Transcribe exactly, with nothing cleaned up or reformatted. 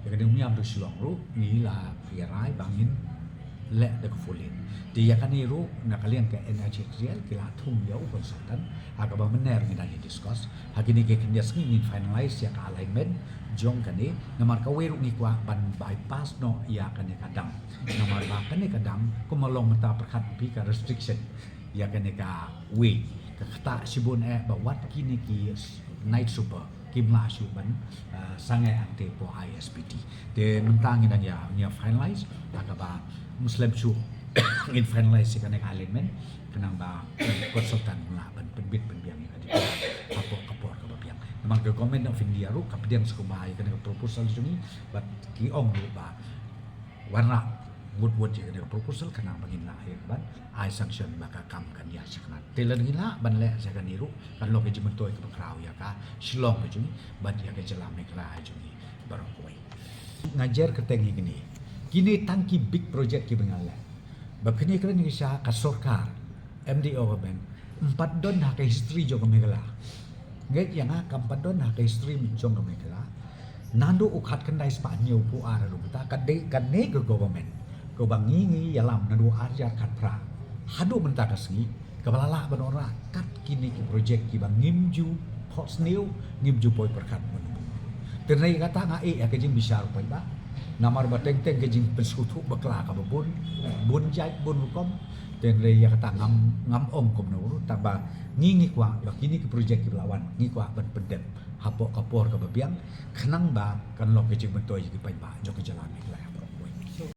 Kane u niam ruh Shillong ruh ngi la ïa rai ba ngin leh da ka four lane. Te ïa kane ruh na ka liang ka N H A I D C L ki la thung ïa u consultant ha kaba mynner ngi dang ïa discuss. Ha kine ki khyndiat sngi ngin finalize ïa ka alignment jong kane, namar kawei ruh ngi kwah ban bypass noh ïa kane ka dam. Namar ba kane ka dam kumba long mynta pyrkhat phi ka restriction ïa kane kawei, ka ktah shibun eh ba wat kine ki night super kim lah shuh ban sangeh hangtei hapoh I S P T. Te mynta ngi dang ïa, ngi ïa finalize, ha kaba ym slem shuh ngin finalize ïa kane ka alignment khnang ba consultant un lah ban pynbit pynbiang ïa ka dei hapoh ka por kaba biang. Namar ka Government of India ruh ka pdiang sngewbha ïa kane ka proposal jong ngi, bad ki ong ruh ba wanrah wut wut ïa kane ka proposal khnang ba ngin lah ïa ka ban ai sanction ba ka kam kan ïa shaknat. Te lada ngi lah ban leh ïa kane ruh kan long ka jingmyntoi kaba khraw ïa ka Shillong ka jong ngi bad ïa ka jylla Meghalaya jong ngi baroh kawei. Nga jer kyrteng ïa kine, kine tang ki big project kiba ngi la leh. Ba kine kren ngi sha ka sorkar M D A government, ym pat don ha ka history jong ka Meghalaya. Ngeit ïa nga, kam pat don ha ka history jong ka Meghalaya. Naduh u khatkhyndai spah hynñiewphew ar haduh mynta ka dei kane ka government kaba ngi ngi ïalam naduh ar hajar khatphra haduh mynta ka sngi, kaba la lah ban wanrah kat kine ki project kiba ngim ju phohsniew, ngim ju poi pyrkhat ban bun. Te hynrei kata nga ïeh ïa ka jingbishar u paidbah. Namar ba teng teng ka jingpynsngewthuh bakla kaba bun, bun jait bun rukom. Te hynrei ïa kata ngam, ngam ong kumno ruh, tang ba ngi ngi kwah ba kine ki project kiba la wan ngi kwah ban pyndep hapoh ka por kaba biang khnang ba kan long ka jingmyntoi ïa ki paidbah jong ka jylla Meghalaya.